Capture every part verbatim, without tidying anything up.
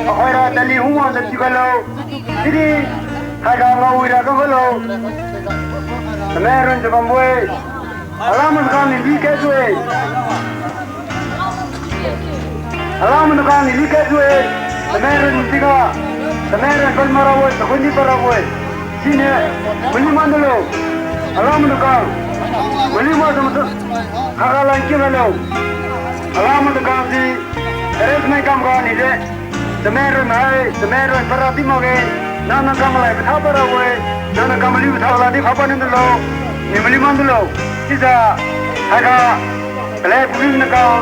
Ahoira tali hungwang da thiukhalo. Sidi haiga ngawira kangkhalo. Tamairun jabambo-e. Alam maidung khang ni li kaju-e. Alam maidung khang ni li kaju-e. Tamairun diga. Tamairun pal marabo-e, takhun di parabo-e. Siniu, maliu mandulo. Alam maidung khang. Maliu ma sumsu. Hagalan kikhalo. Alam maidung khang si. Arrangement kam ga ni de. Tamairun hai, tamairun para di makge. Nang nang kam lai patha parabo-e. Nang nang kam maliu patha la di khapa ndulo. Ni maliu mandulo. Sisa, haiga, kalai pui maidung khang,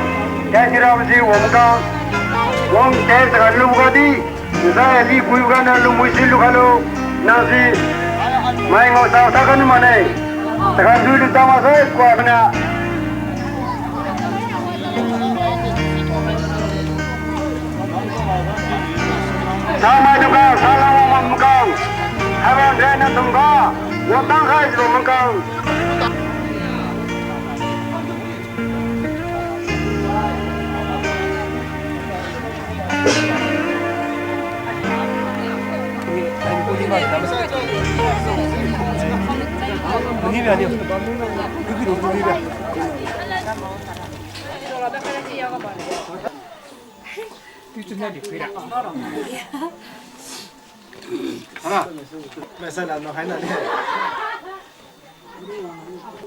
ya sira basi wang maidung khang. Wang te saga lu ga di. Nzai di pui ga na lu mui si lukhalo. Nang si, mai ngao sa sa kan mane. Saga lu lu ta ma sai kwa na. Samai duga, salam wang maidung khang. Haiwan rena dungga, watang khai jiu maidung khang. Ara. Masa la no hai na ni.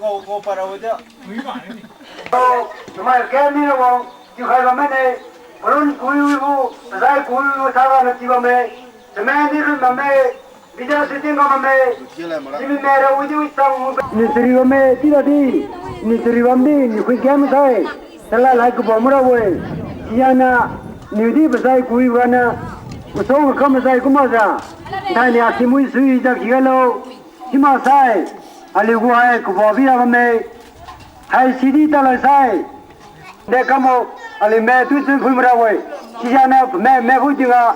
Ko, ko para wo dia. To, tumai kami na wang, tiu khai ba mane, parun kui wi bu, zai kui wi bu, thaga na ti ba me, semen di run ba me, video shooting ga ba me, simi me ra wi di wi sang wi. Ni siri ba me, ti da di, ni siri ba di, ni kui game sai. Tala lai kubo mura woi. Iyana, niudi bazai kui wana. Masong kam bazai kumaza. Thani aki mui sui ja kigalo. Sima sai. Aliu gu hai kubo bira bame. Hai sidi talai sai. De kamo, ali me tu tu phui mura woi. Sijana me, me hui dinga.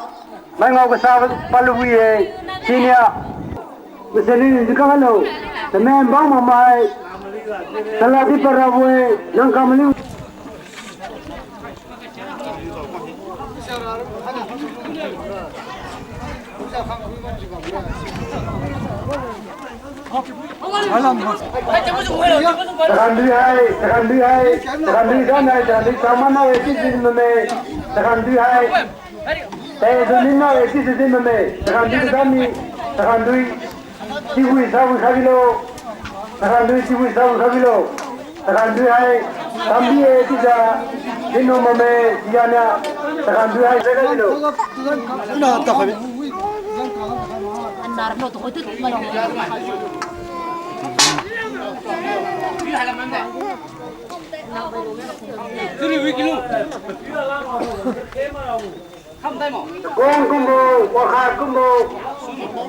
Mai ngao kasa palu wi e. Sinia. Masani ni kakalo. Tame bang mamai. Tala di para woi. Nang kamali. Takandui hai, takandui hai, takandui dan hai, takandui taman hai, eki sijin mame, takandui hai. Te, dui ni na, eki sijin mame, takandui dan ni, takandui. Tiwi sawi khabilo. Takandui tiwi sawi khabilo. Takandui hai. Tambi e tija. Kinu mame tijana. Takandui hai sai khabilo. Kong kumbo, wakhat kumbo,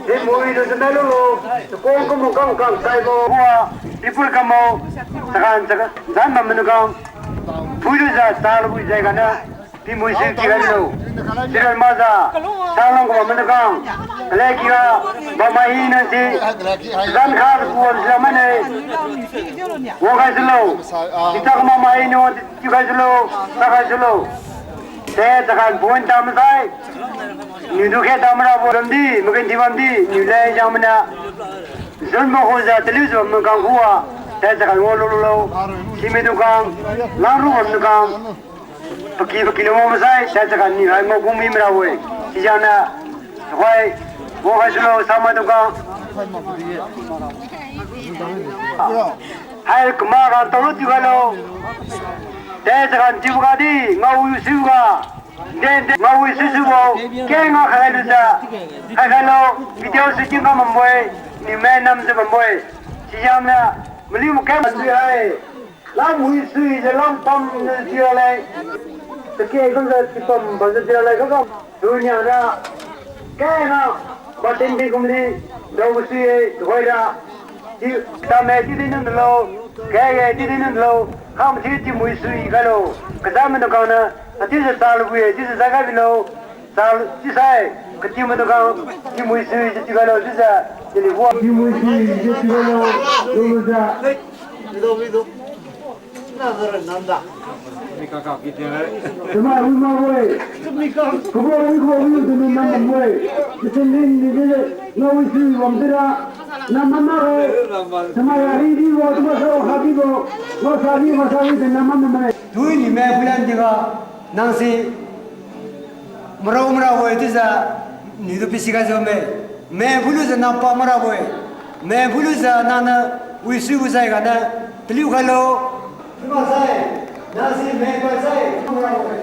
di mui lu jemai lulu, kong kumbo kang kang saibo. Wa, ipur kamo, takan takan, zan bam menu kang, pui lu ja, sa lu bui jai kana, di mui si kira lu. Sira maza, sa lang kumbo menu kang, ale kira, bam mai na si, zan kha kuan sila mane, wa kai silo, kita kama mai no, ti kai silo, sa kai silo. Te takan pon tam sai. Niu du khe tam ra bo ram di, makin ti bam di, niu lai jang mana. Zun ma khuja taliu zun ma kang khua. Te takan wo lo lo lo. Simi du kang, lang ru bam du kang. Paki paki lo mo masai, te takan ni hai mo kung mi mara woi. Sijana, hoi, wo hai sulo, sama du kang. Hai kama kang tau lu tiu kalo. Te takan tiu ga di, ngau yu siu ga. De, de, ngau wi susu bo, ke ngau khai lu ja. Khai khai lo, video shooting ga bambo-e, ni me nam ja bambo-e. Sijana, maliu makai mandui hai. Lam wi sui ja lam pam na jia lai. Take kum ja ti pam ba ja jia lai ka kam. Dunia ra. Ke na, ba tin di kum di, dau sui e, duhoi ra. Ti, ta me ti di nun lo, ke ye ti di nun lo, kam ti ti mui sui ga lo. Ka da me na ka na, Atiu se char lubo-e, chiujiu zai gai bilo, char chiusai, katiumaidung khang, Tingmuisui jiu tiugailo chiujiu, tini wa Tingmuisui jiu tiugailo, lujiu. Chamai wi makbo-e. Kabo wi kabo wi tu ni nam makbo-e. Chiusin ni ni ni, ngao wi sui wang tira, nam makbo-e. Chamai ari dibo, chamai sa ha dibo, ngao sa di, ngao sa di tu nam makbo-e. Tui ni me phuilan tiga, nang si marao marabo-e chiujiu, niu tu pisiga jiu me. Me phuilujiu nang pa marabo-e. Me phuilujiu nang niu wisuibo jai ganiu taliu khailo. Chiubo sai, nang si me pa sai marabo-e.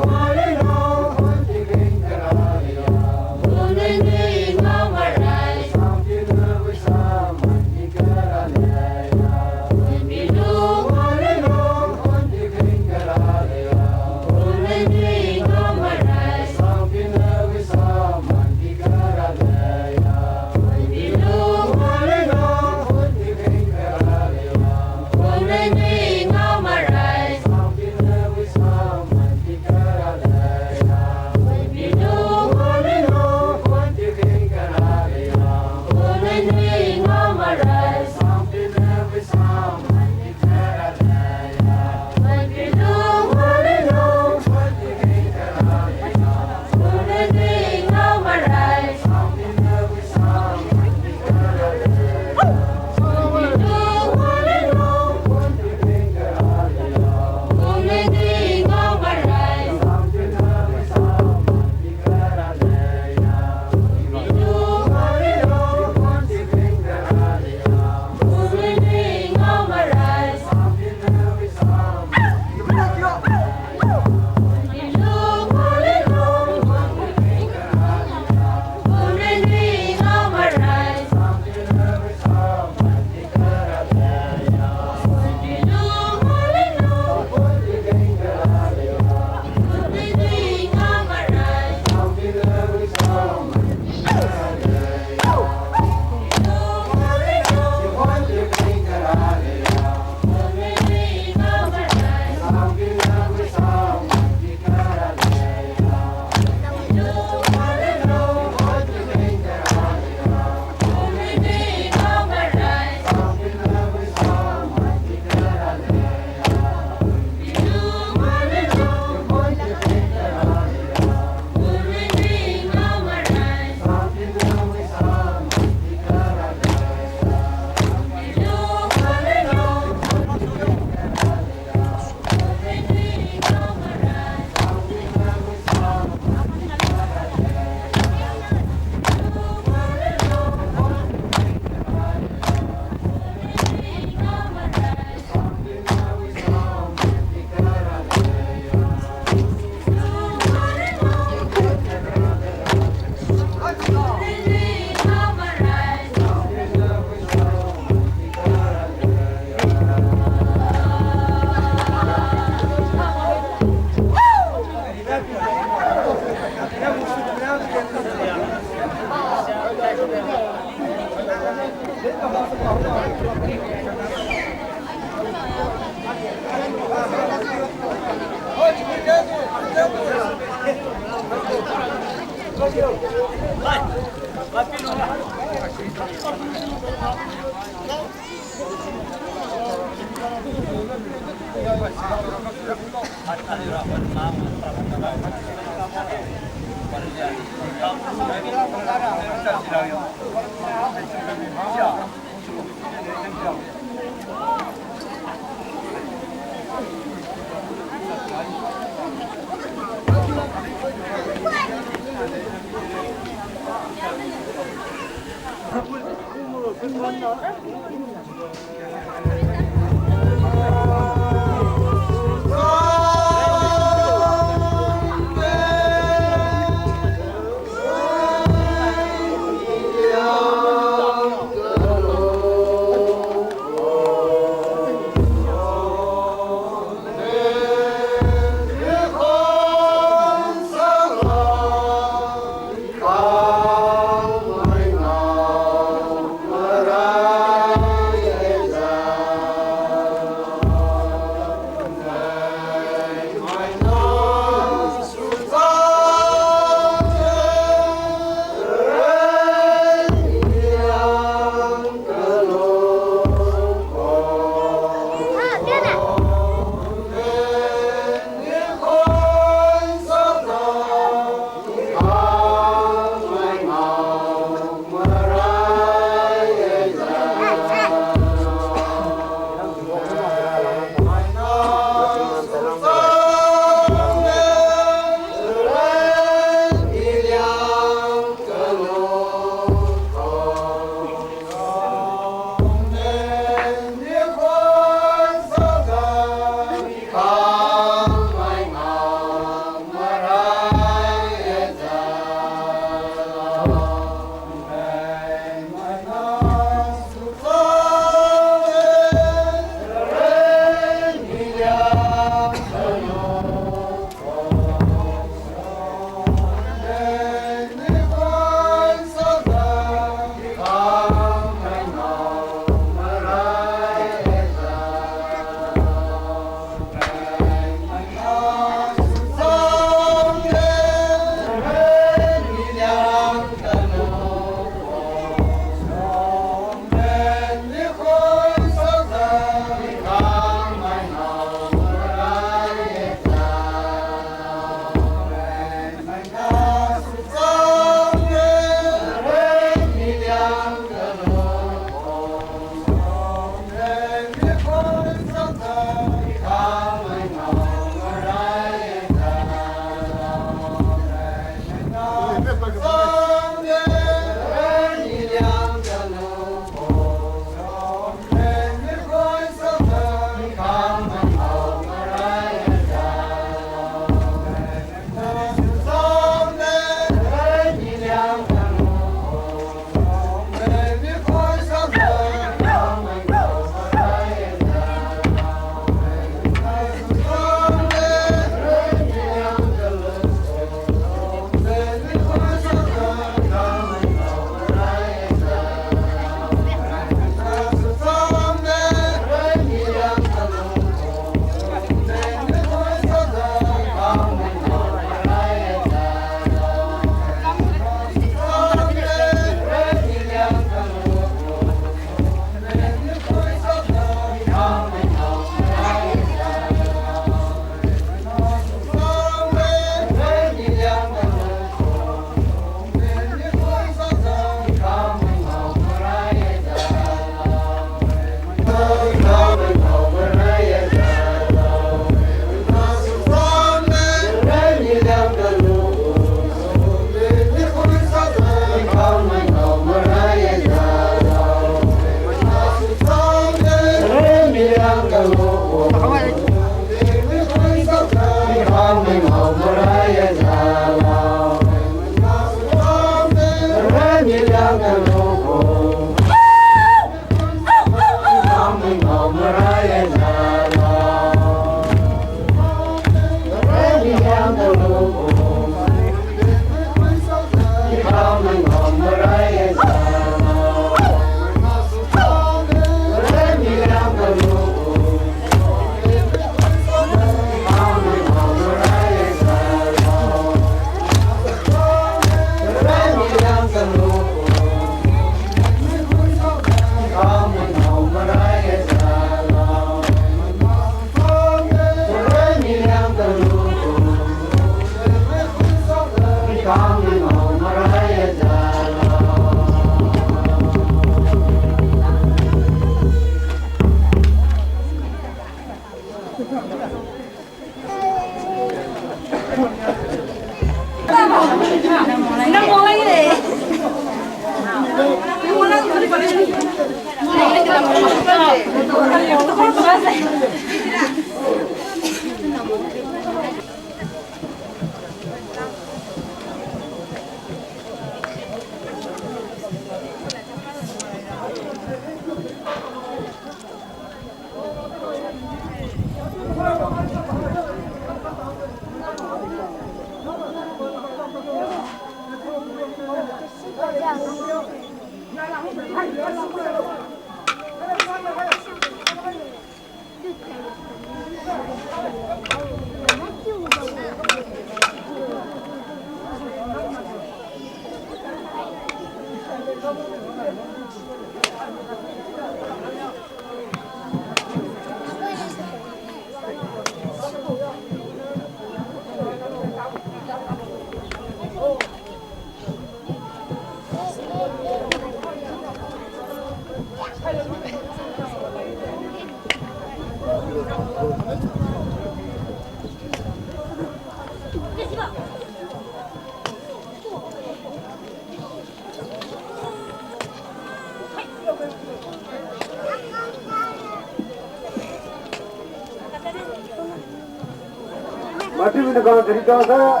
Mati mui nakang tadi kang sa,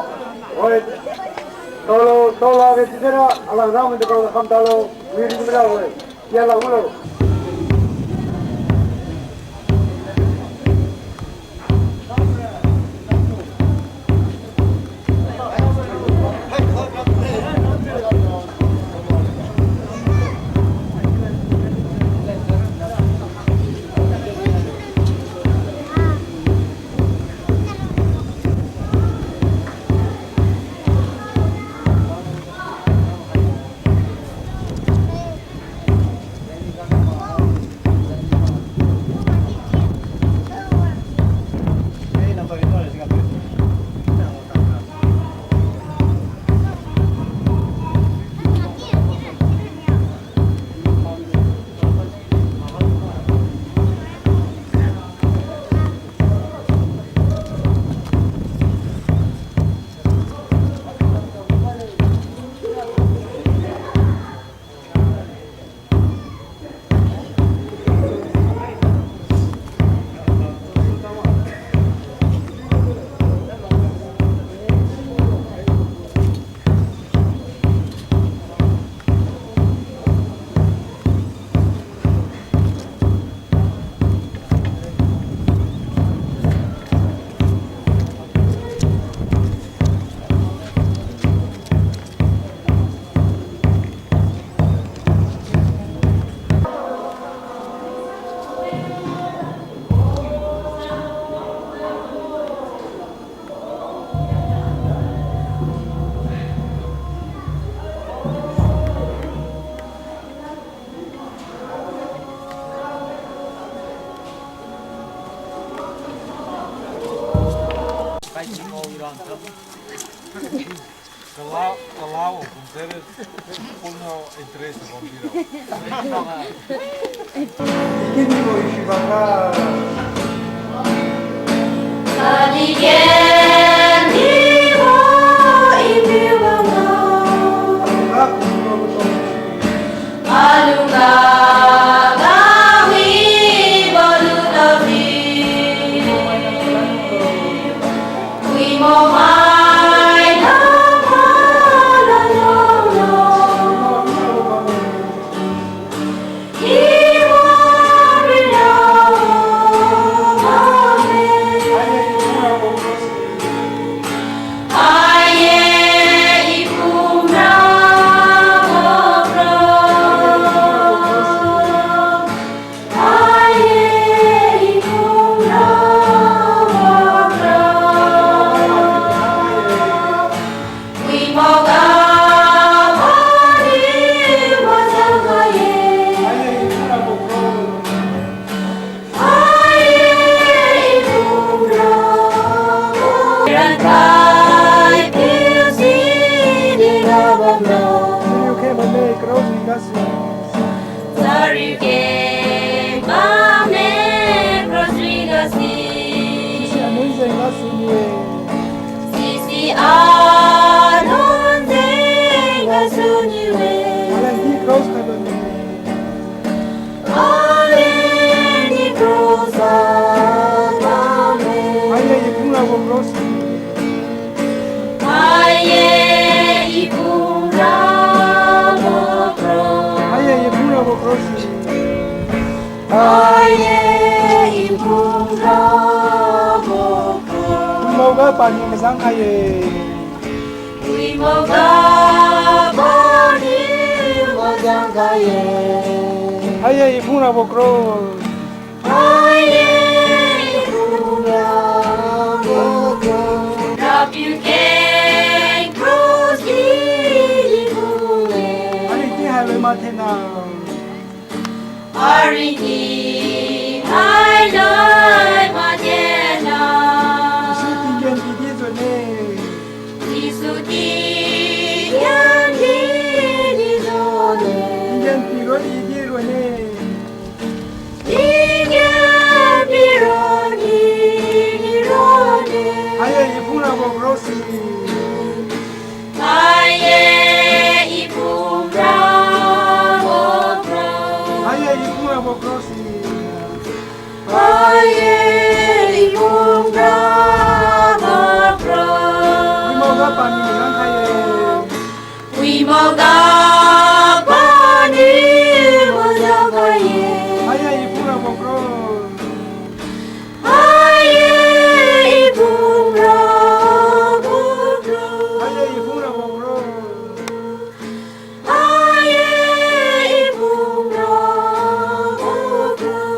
oi, talo, talo ge tijera, alang na mui nakang kam talo, miri mira oi, ya lang lo. Kala, kala o kumtere, puno interest bamdira. Ikini bo isibaka. Ai-e, i phungrabo kro. Wimaoga paniu mazang khai-e. Wimaoga paniu mazang khai-e. Ai-e, i phungrabo kro. Ai-e, i phungrabo kro. Rapiu keng cross di di phung-e. Ari ti hai we ma thena. Aringting hailoi madena. Jesu tinggen pidi rone. Jesu tinggen pidi rone. Tinggen pironi di rone. Tinggen pironi di rone. Ai-e, i phungrabo cross si. Ai-e, i phungrabo cross. Ai-e, i phungrabo cross si. Ai-e, i phungrabo cross. Wimaoga paniu mazang khai-e. Wimaoga paniu mazang khai-e. Ai-e, i phungrabo cross. Ai-e, i phungrabo cross. Ai-e, i phungrabo cross. Ai-e, i phungrabo cross.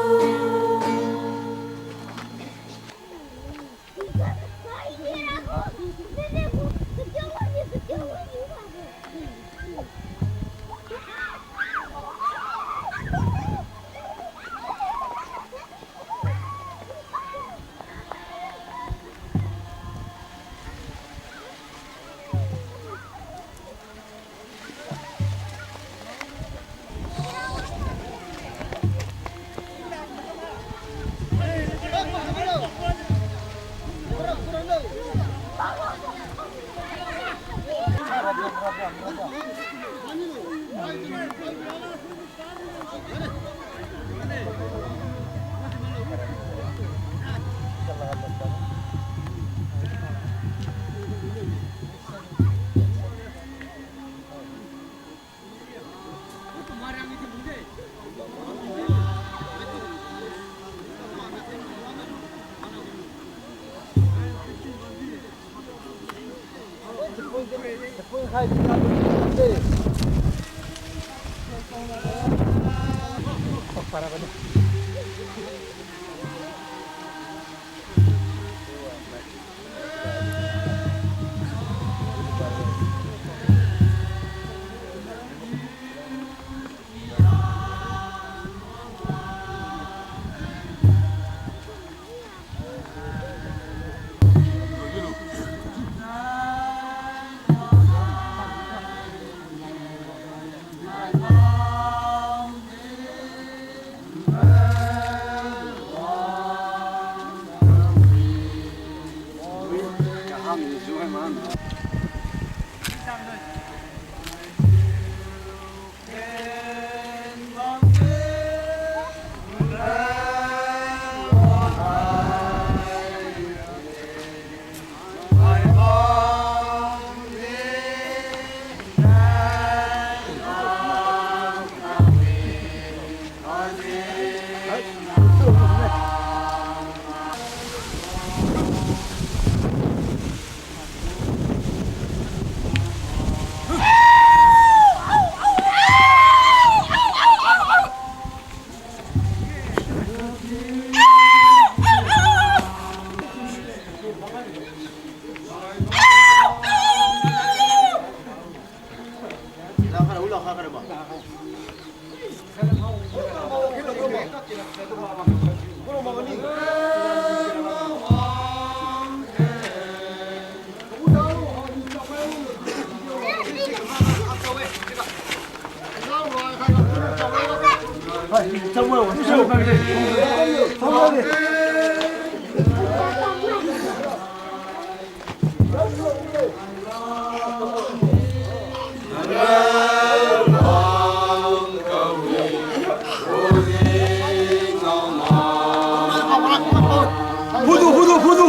Phudu, phudu, phudu.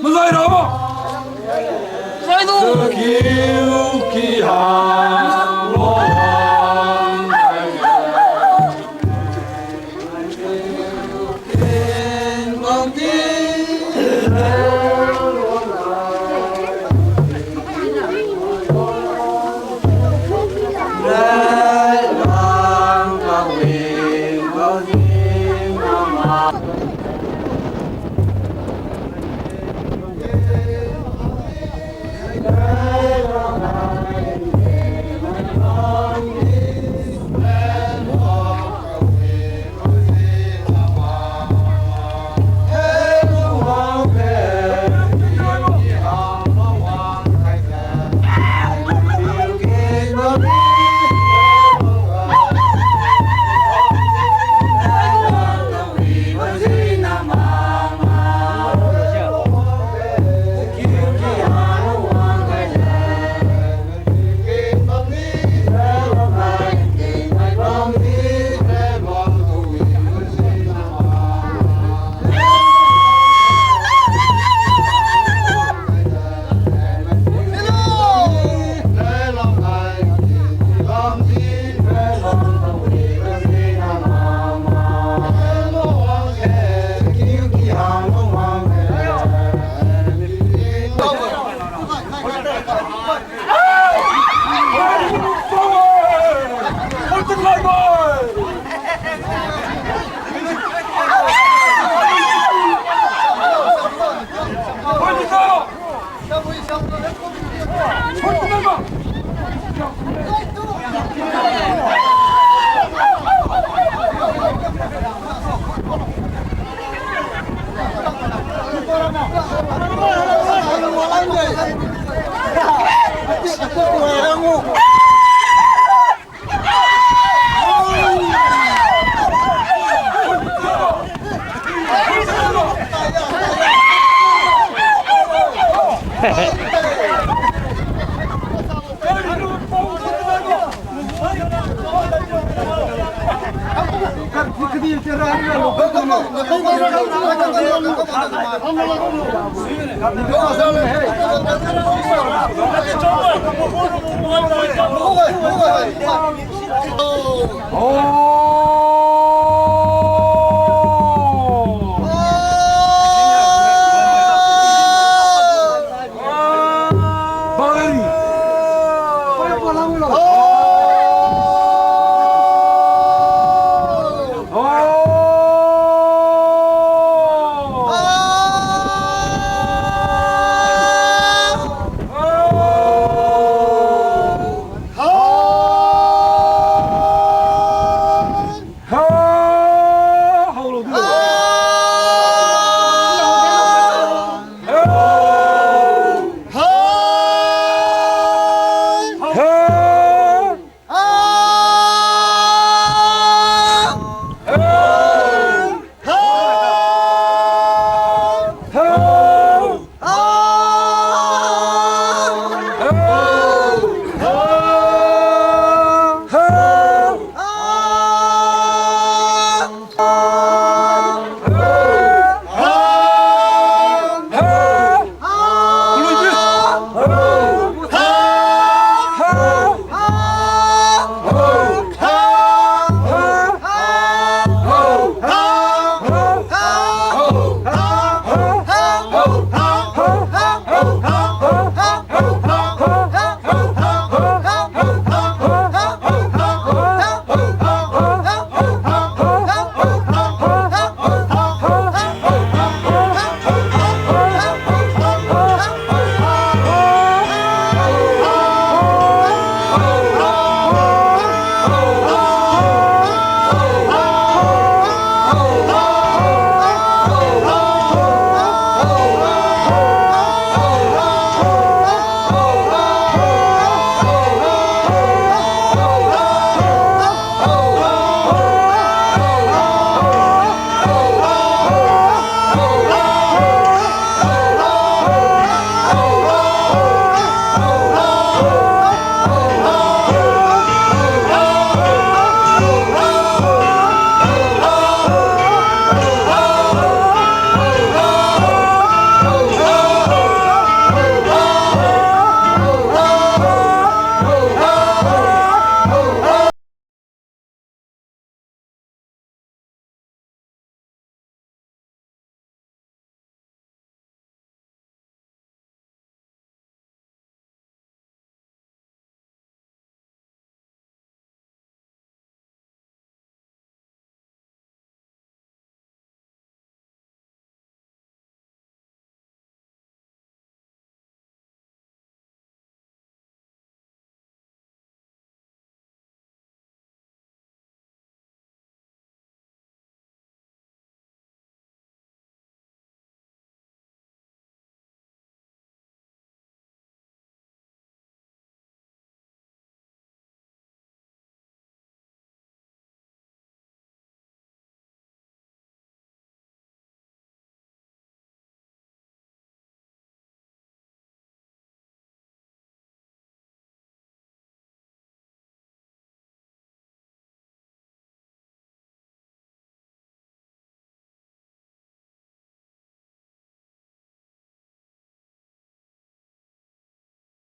Mazai rabo. Zai du. Sakiu ki ha.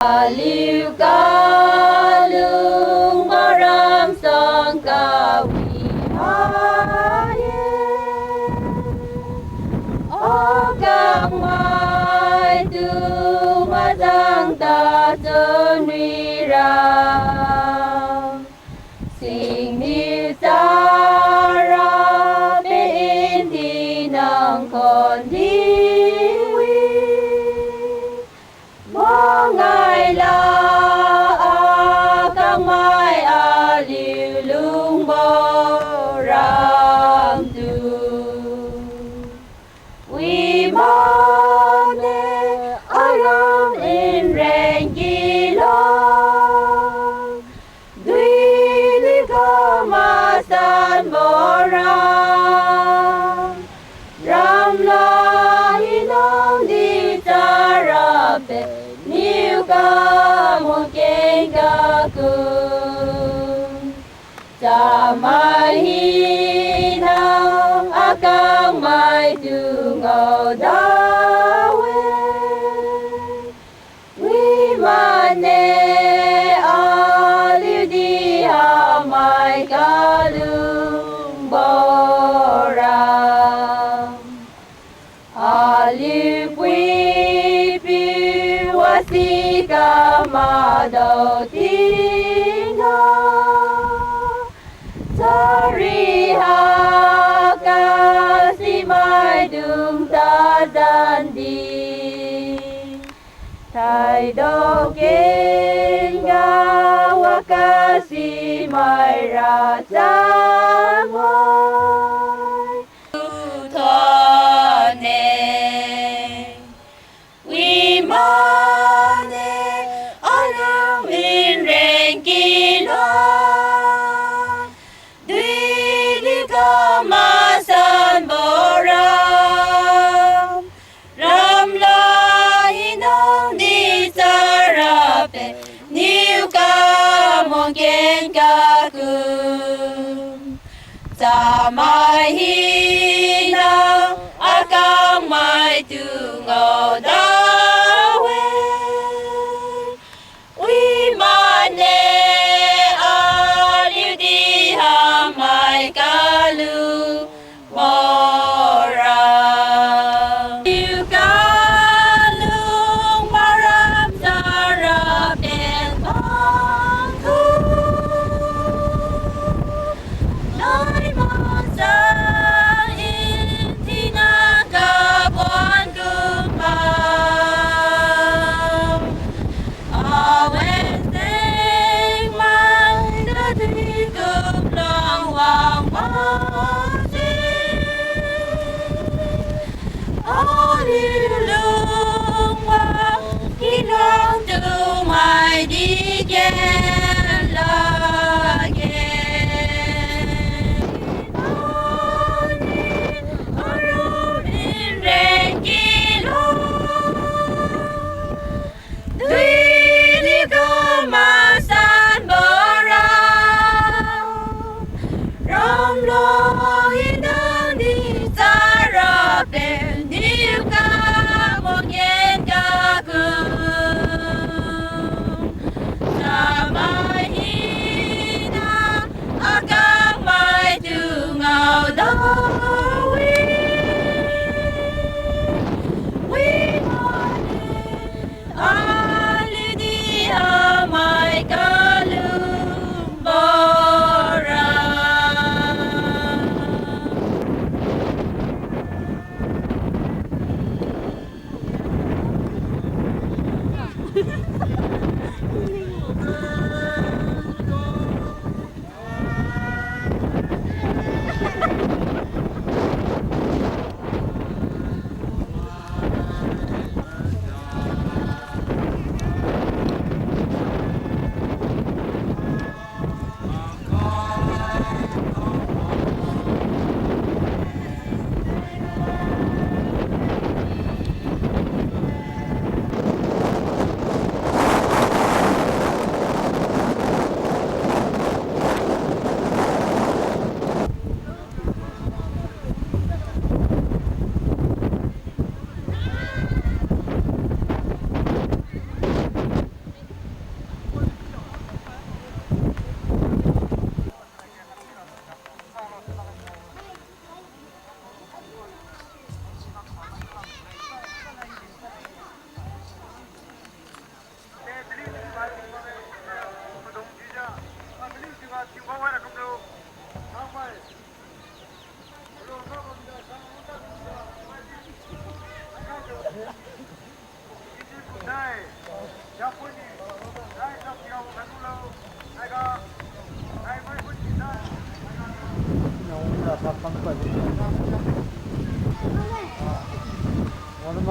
Aliu kalung maram sang kawi ha-e. O kangmai tu mazang tachun wira. Singniu chara pe-in di nang khon di wi. Mangai la a kangmai aliu lungbo ram tu. Wi mane aram in rengki lo. Dui di kamasan bora. Ramla hinang di chara pe niu kamokeng kaku. Chamai hina akangmai tu ngao dawe. Wi mane aliu di hamai kalung bora. Aliu pui piu wasi kamadao tingga. Sari ha kasimaidung tazan di. Thaidao kengga wakasimai rachang oi. Thone. Wi mane aram in rengki lo. Dui di kamasan bora. Ramla hinang di chara pe niu kamokeng kaku. Chamai hina akangmai tu ngao dawe. Wi mane aliu di hamai kalung bora. Aliu kalung maram chara pen bangku. Noi masa in tingga kabuan kumba. Awen seng mai tadi kumlang wang wasi. Aliu lungwa kinang tu mai di ken lakge. Aram in rengki lo. Dui di kamasan bora. Ramlo hinang di chara pe niu kamokeng kaku. Chamai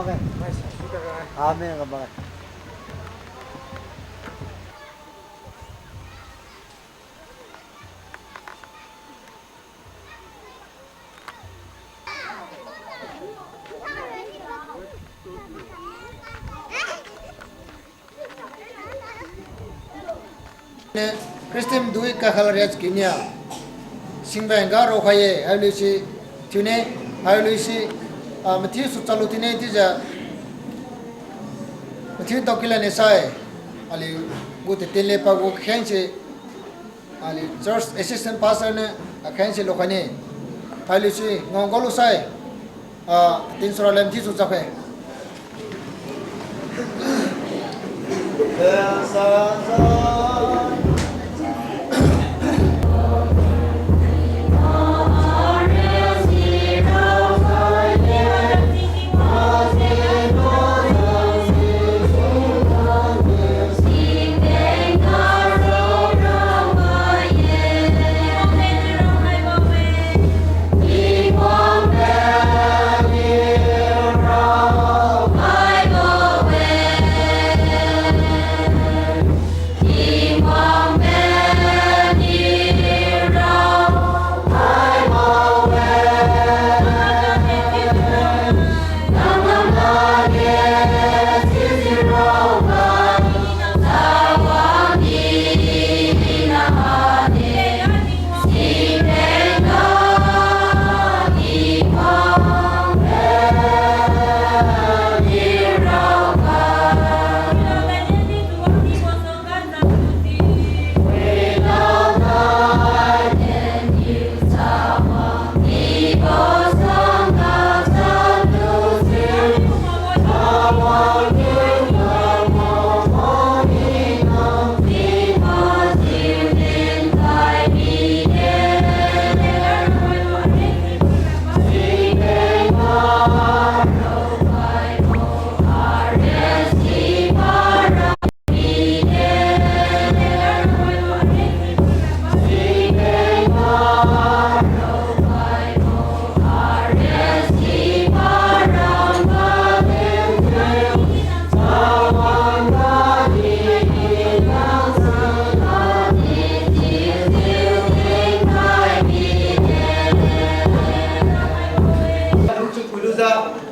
Amen. Ne, Christian dui kakhal riat kinia. Singveng ga raokhai ye, hailusi, thiune, hailusi, ah, mathiu su chalu thiune chiujiu, mathiu tao kilan ne sai, aliu gu te tin le pa gu kheng si, aliu church assistant pastor ne, akheng si lukhai ne, hailusi, ngao galu sai, ah, tin sura lem thiu su chakhe.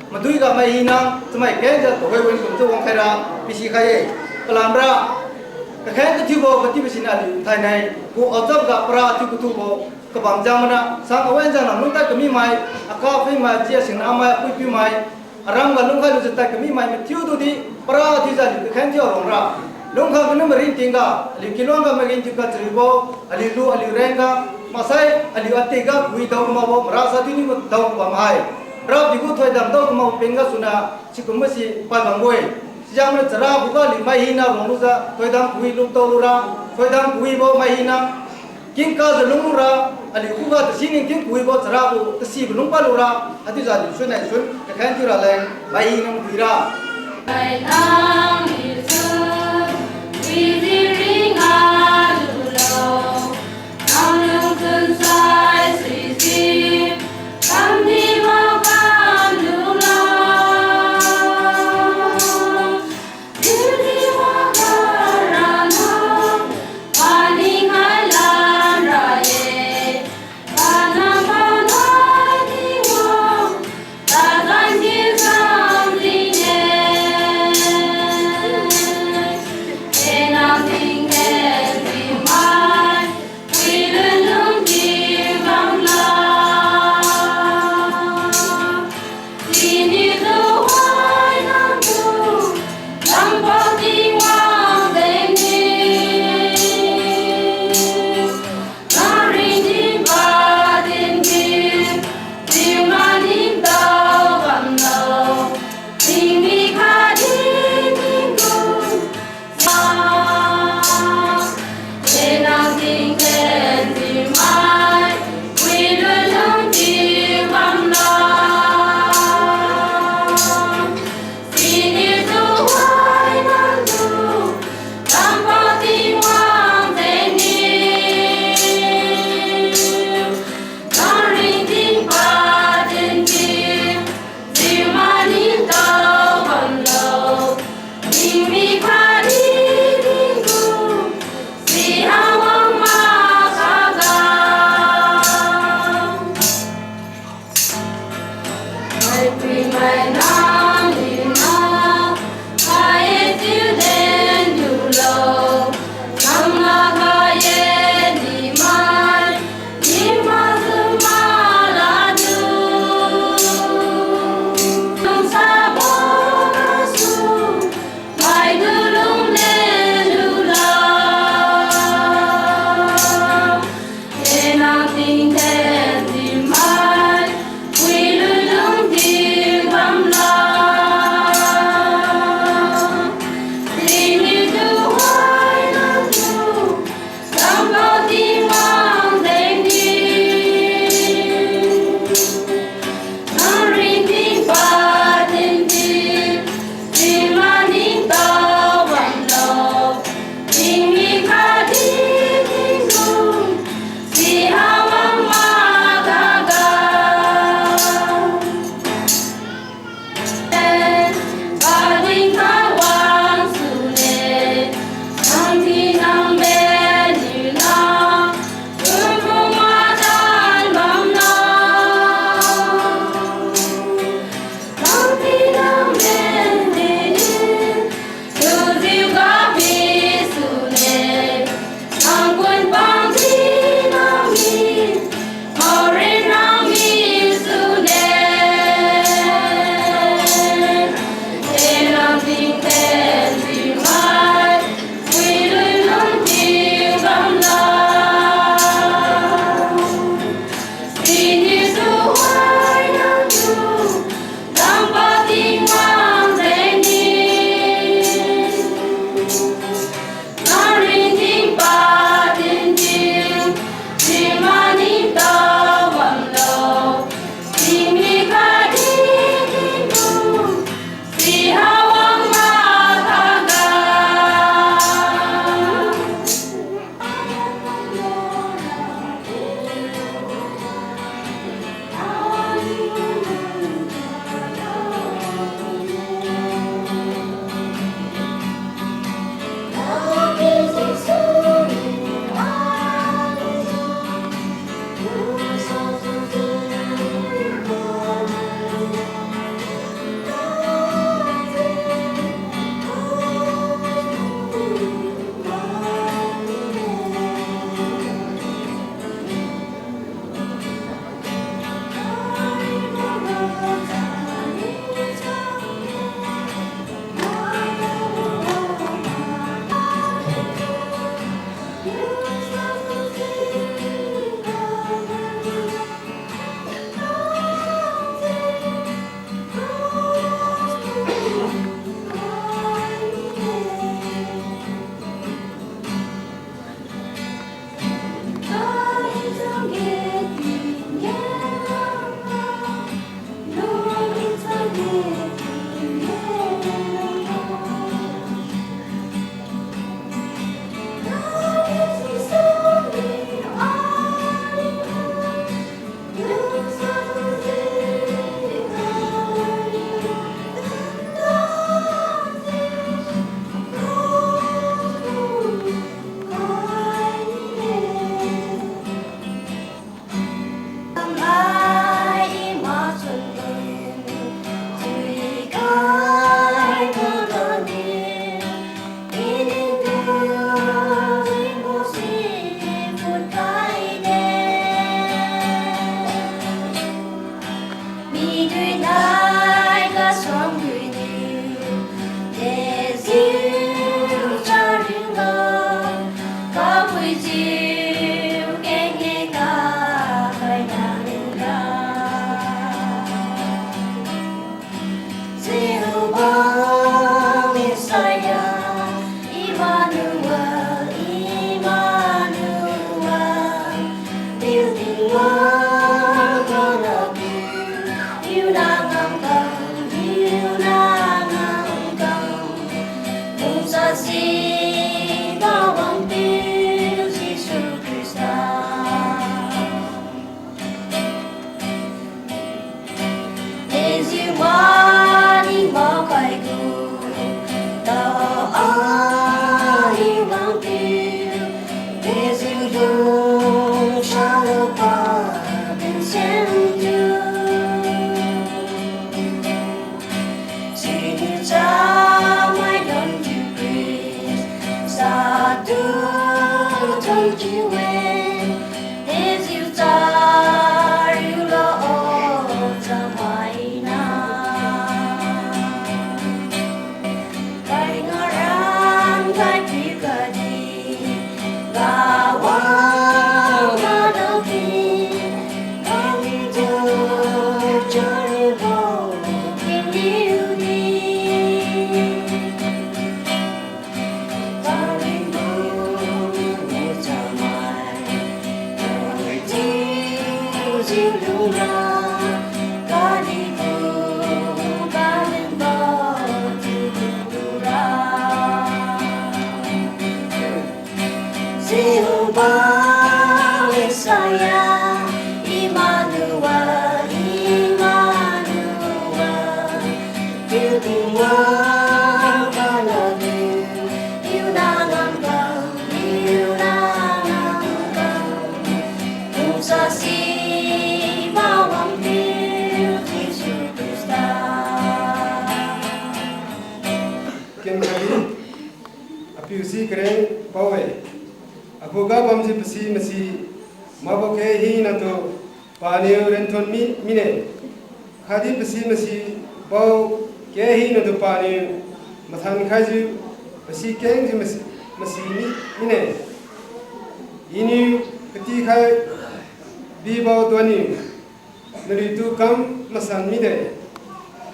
Madui ga mai hina, chamai kengjiu tuhoi win kumjiu wangkhaira, pisikhai-e. Palamra, kakheng kathiubo katiubo sina aliu thainai, gu ajab ga para thiu kathubo, kabam jang mana, sang awen jang na lungtai kami mai, aka phi mai, jia singna mai, apui piu mai, aram ga lungkhai lujiu tai kami mai mathiu tudi, para thiujiu aliu kakheng thiu arongra. Lungkhai kanu maringting ga, aliu kiluang ga maringting ga chariubo, aliu lu, aliu reng ga, maksai, aliu ati ga, wi dao kamakbo, marasa thiuniu dao kabam hai. Rapiu gu thoidam dao kamak peng gasuna, sikumbo si pai bambo-e. Sijang mana chara khuga aliu mai hina rong lujiu, thoidam kawi lungtao lura, thoidam kawibo mai hina, kingkajiu lunglura, aliu khuga tasi ningting kawibo chara gu tasibo lungpad lura, haichiujiu aliu sunnai sun, kakheng thiu raleng, mai hina maduira. Jehovah Messiah, Emmanuel, Emmanuel. Building one gonna build, you na ngam kam, you na ngam kam. Lungsasi bawang piu Jesu Khrista. Dejiu wani makhaigu, tao-a i wangpiu, dejiu dung salupa, Vincent Ju. Si kareng pao-e. Akhuga bamjiu pasi masi makbo khe hinatu paniu renthon mi mine. Khatdi pasi masi pao khe hinatu paniu mathan khaijiu pasi kengjiu masi, masi mi mine. Iniu katikhai bibo tuanniu naliutu kam masan mide.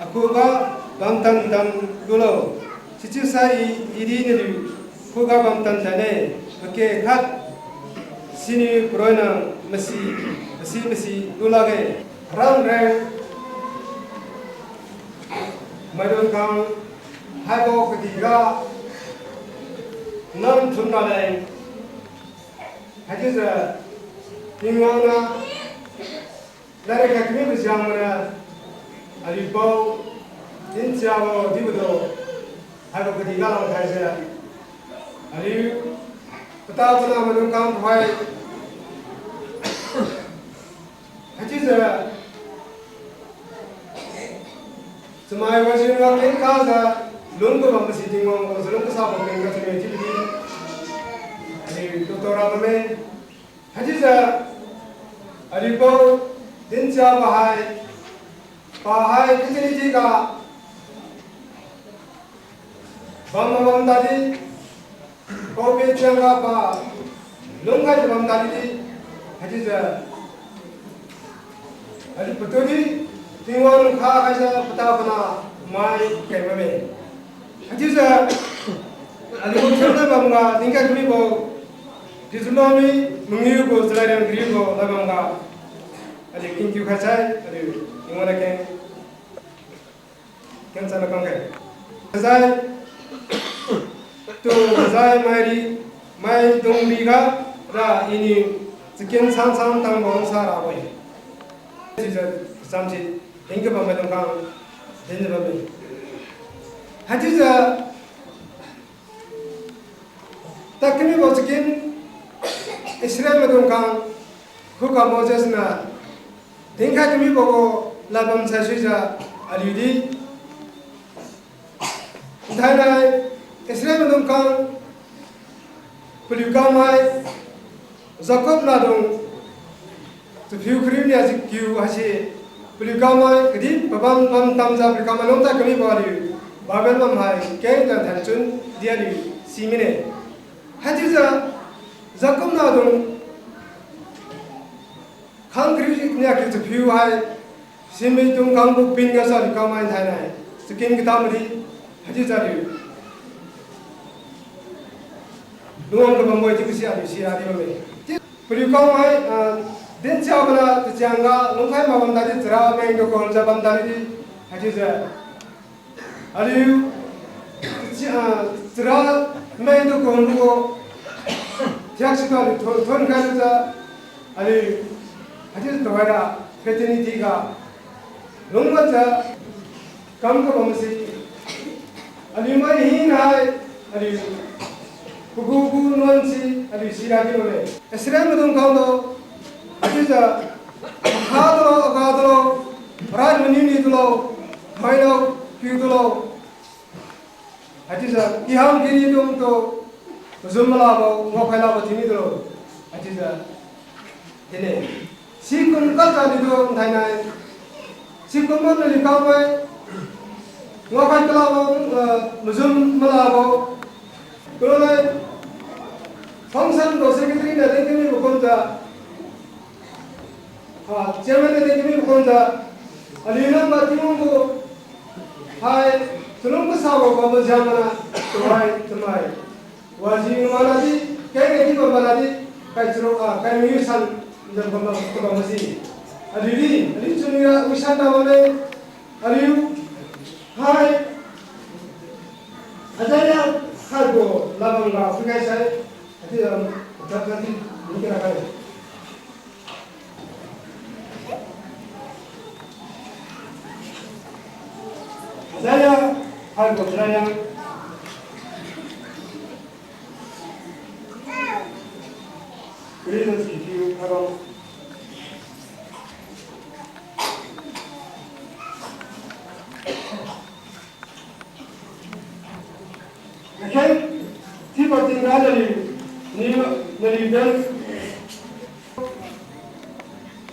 Akhuga bamtan tan lulo. Sichiusai i, idi naliu khuga bamtan tanne, pake khat siniu paronna masi, masi masi lulakge. Rangreng maidungkhang haibo kadihga nam thum raleng. Haichiujiu Tingwang niu ladriat khai kamibo jengniu aliu pao dinjiabo dibo tu haibo kadihga langkhaijiu aliu pata pana maidungkhang tuhoi haichiujiu chamai wajiu ngak kengkhajiu lung kabam masi Tingwang gu chalung kasabo kengkha chami chiudi aliu tutora bamme. Haichiujiu aliu pao dinjiabo hai, pa hai kachini chiga bam mabam tadi, pao-peh chiangga pa lungkhaijiu bam tadi di, haichiujiu aliu patudi Tingwang lungkha khaijiu pata pana mai kai bamme. Haichiujiu aliu gu thiuna bamga dinkhai kamibo Deuteronomy mangiu gu chalad riang kariu gu ladbamga aliu kingkiu khaisai aliu Tingwang niu keng kengchana kamkhe. Jai, tu jai mairi, maidung riga ra iniu chaken sansang tangbo sa rabo-e. Chiujiu chamsi dinkhai bam maidungkhang dinjiu bamme. Haichiujiu tad kamibo chaken Israel maidungkhang khuga Moses niu dinkhai kamibo gu ladbam saisuijiu aliudi nthainai Israel maidungkhang paliu kamai Jacob nahdung chaphiu kariu niajiu kiu haise paliu kamai kadi pabam bam tamjiu paliu kamai lungtad kamibo aliu Babel bam hai kengtan thanchun di aliu si mine. Haichiujiu Jacob nahdung khang kariu niakiu chaphiu hai simitu khangbo pin gasu aliu kamai nthainai chaken katam madi haichiujiu aliu lungwang kabambo-e chiubo si aliu sira di bamme. Chiu paliu kamai, ah, dinjiabona tachiangga lungkhai mabam tadi chara mengtu kahumjiu bam tadi di haichiujiu aliu chi, ah, chara mengtu kahumbo thiaksika aliu thon, thonkhailujiu aliu haichiujiu tuhoira fraternity ga lungbajiu kam kabam si aliu mai hinai aliu pagu gu nuan si aliu sira di bamme. Israel maidung khangtu haichiujiu akha tulo, aga tulo, rai maniu ni tulo, mailo, piu tulo. Haichiujiu kiham kini dungtu pazum malabo, ngaokhai labo thiuni tulo. Haichiujiu dine. Sikum kacha ditu nthainai sikum maniu kamai ngaokhai kalabo, eh, mazum malabo. Kalonai function gu secretary niu din kamibo kumjiu, ah, chairman niu din kamibo kumjiu, aliu nang ga Tingwang gu hai chalung kasabo bambo jengniu tuhoi chamai wajiu mana di, keng di bam mana di, kai charuk, ah, kai mangiu san jam bam kabam masi. Aliu di aliu chunwi ra wisan da bamme. Aliu hai Isaiah khatgu ladbam ga phuikhai sai, haichiujiu, um, tadi, tadi ni kira khai. Isaiah khatgu Isaiah. Kariu si kiu khatbam. Nakheng thiubo Naliu, ni, naliu den.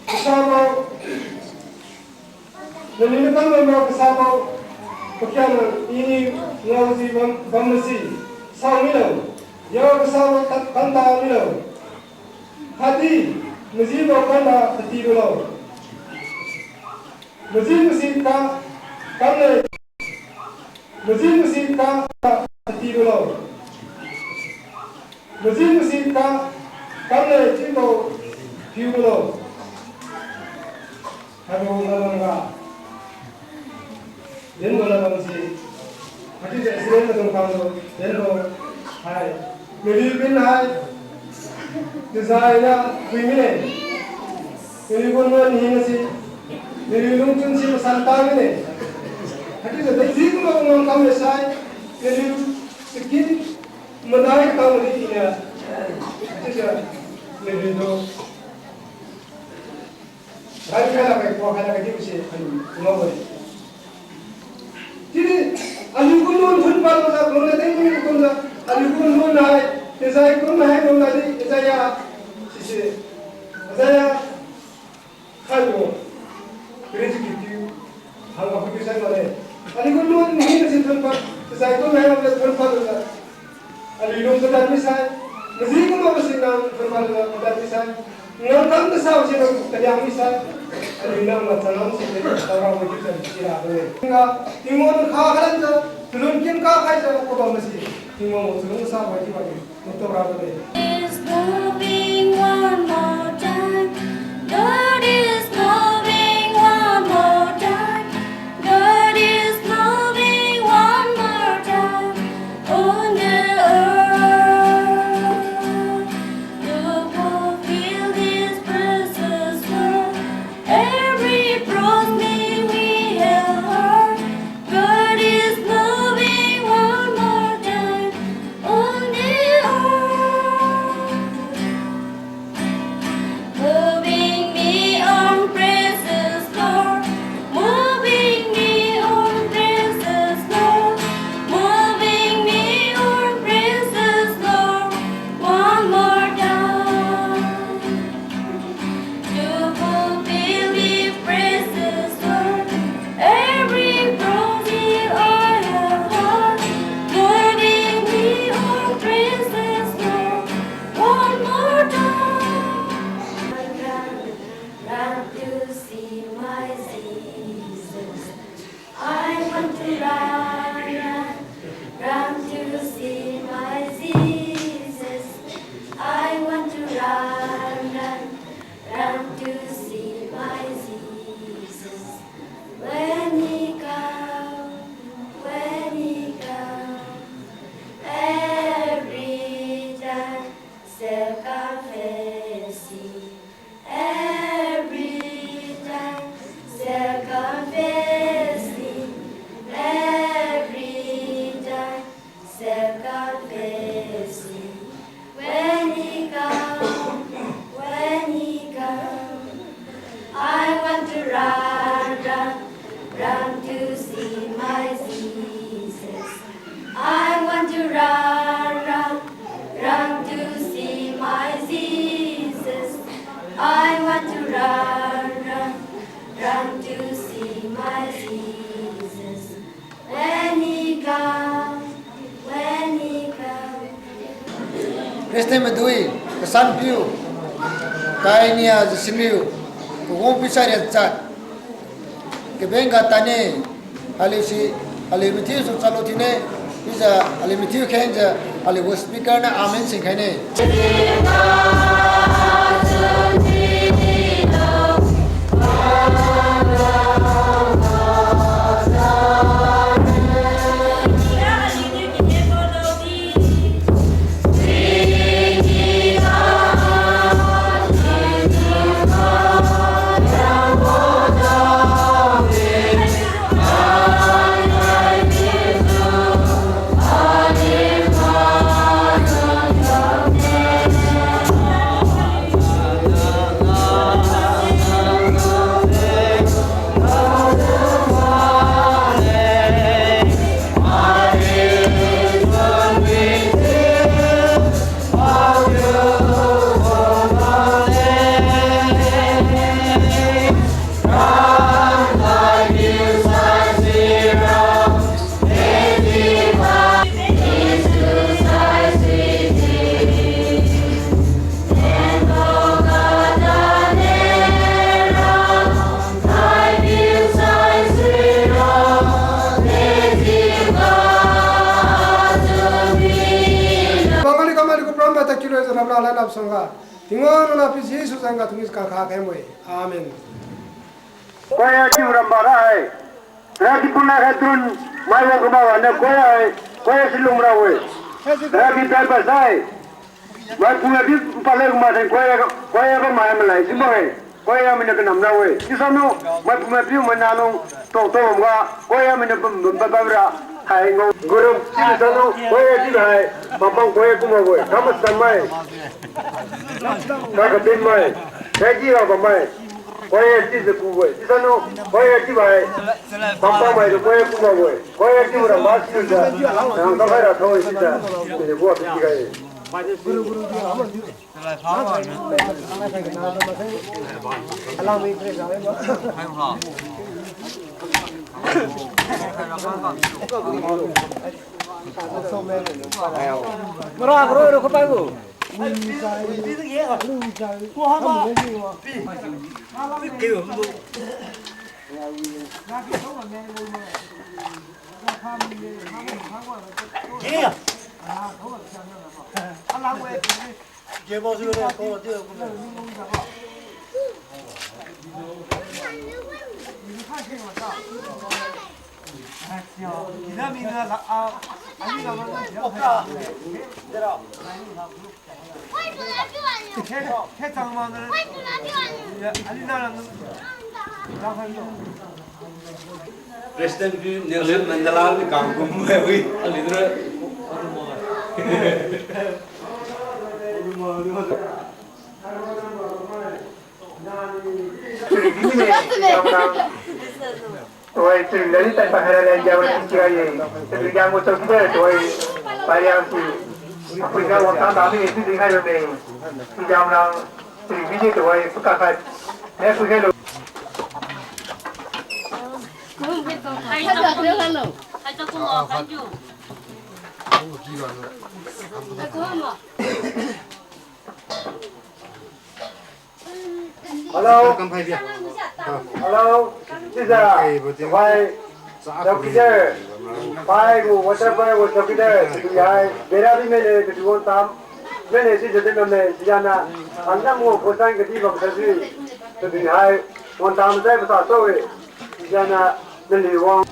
Kasabo. Naliu ni kam lam kasabo. Pakhiangna i ni ngaojiu bam, bam masi. Sao milo. Yao kasabo ta, kanta milo. Khatdi, majibo kanta katibo lo. Maji masi ka, kam le. Maji masi ka, katibo lo. Maji masi ka, kam le chiubo, piubo lo. Haibo lamga. Dinbo lamga si. Haichiujiu accident maidung khanglo, dinbo. Hai. Naliu pin hai. Tijai na, phui mine. Naliu gu nuan hina si. Naliu lungchun si masan ta mine. Haichiujiu daijiu kumbo ngam kam le sai. Naliu sikin madai kam le ina. Haichiujiu naliu tu. Ran khaila kai, kua khaila kai chiubo si aliu ngao-e. Chiudi aliu gu nuan thun pad lujiu, lungna dengmi kumjiu, aliu gu nuan hai, Isaiah kum hai lungna di, Isaiah, sise, Isaiah, khaibo, kariu chiu kiu, hangga phuikiu sai mane. Aliu gu nuan hina si thun pad, Isaiah kum hai lungna thun pad lujiu. Aliu lung kadan misai, maji kumbo si nang thon pad lujiu kadan misai, nang kam kasabo si nang kaliang misai, aliu nang machang lam si de, taora bo chiujiu sira de. Nga, Tingwang kha khalanjiu, chalun kin kakhaijiu kabam masi, Tingwang gu chalun kasabo chiubo di, nang taora de. Is moving one more time. God is moving one more time. God is moving one more time on the earth to fulfill His precious word. Every promise we have heard, God is moving one more time on the earth. Moving me on, precious Lord. Moving me on, precious Lord. Moving me on, precious Lord. One more time. To fulfill His precious word. Every promise I have heard. Moving me on, precious Lord. One more time. Run to see my Jesus. I want to run, run, run to see my Jesus. I want to run, run, run to see my Jesus. When He come, when He come, every tongue shall confess Him. Every tongue shall confess Him. Every tongue shall confess Him. When He come, when He come, I want to run, run, run to see my Jesus. I want to run, run, run to see my Jesus. I want to run, run, run to see my Jesus. When He come, when He come. Christian maidui, kasan piu, kai nia jisiliu, kagong piu saria jat. Kabeng ga tane, aliu si, aliu mathiu su chalu thiune, chiujiu aliu mathiu khengjiu, aliu gu speaker niu amen singkhaine. Nala nap sangga, Tingwang nala pi Jesu zangga thungni kakha khaimui. Amen. Koya chiu ramba ra hai. Ra di puna khatrun, mai wang kuma wane koya hai, koya silung ra we. Ra di driver sai. Mai puna di pale kuma sai koya, koya ba mai malai si mai. Koya mina kanam ra we. Isanu, mai puna piu mai nalung, tong tong ga, koya mina bam bam bam bam ra. Hai ngo. Gurum, isanu, koya di hai. Pampang koya kuma we. Kama samai. Kaka bin mai. Kaji ra ba mai. Koya chiujiu ku we. Isanu, koya chiu hai. Pampang mai tu koya kuma we. Koya chiu ra ma chiujiu. Nang ka ra thoi chiujiu. Ni bu chiu gai. Mara bro ro kapai bu. President pi Nelson Mandela ni kangkum mai wi, a leader. Tuai, tu lari tai pa hara lai jauh lagi tiga ye. Tapi yang motor kita, tuai, payang si. Apa yang orang tak ambil itu dengan yang ni. Tiga orang, tu biji tuai, pekakat. Next week hello. Hello. Hello. Sisa. Pai. Chowkidar. Pai gu, water pai gu chowkidar. Sisa hai. Bera di mene, sisa won tam. Mene sisa di mene, sisa na. Anam gu kosan kadi bam sasi. Sisa hai. Won tam sai pasa so we. Sisa na. Nali won.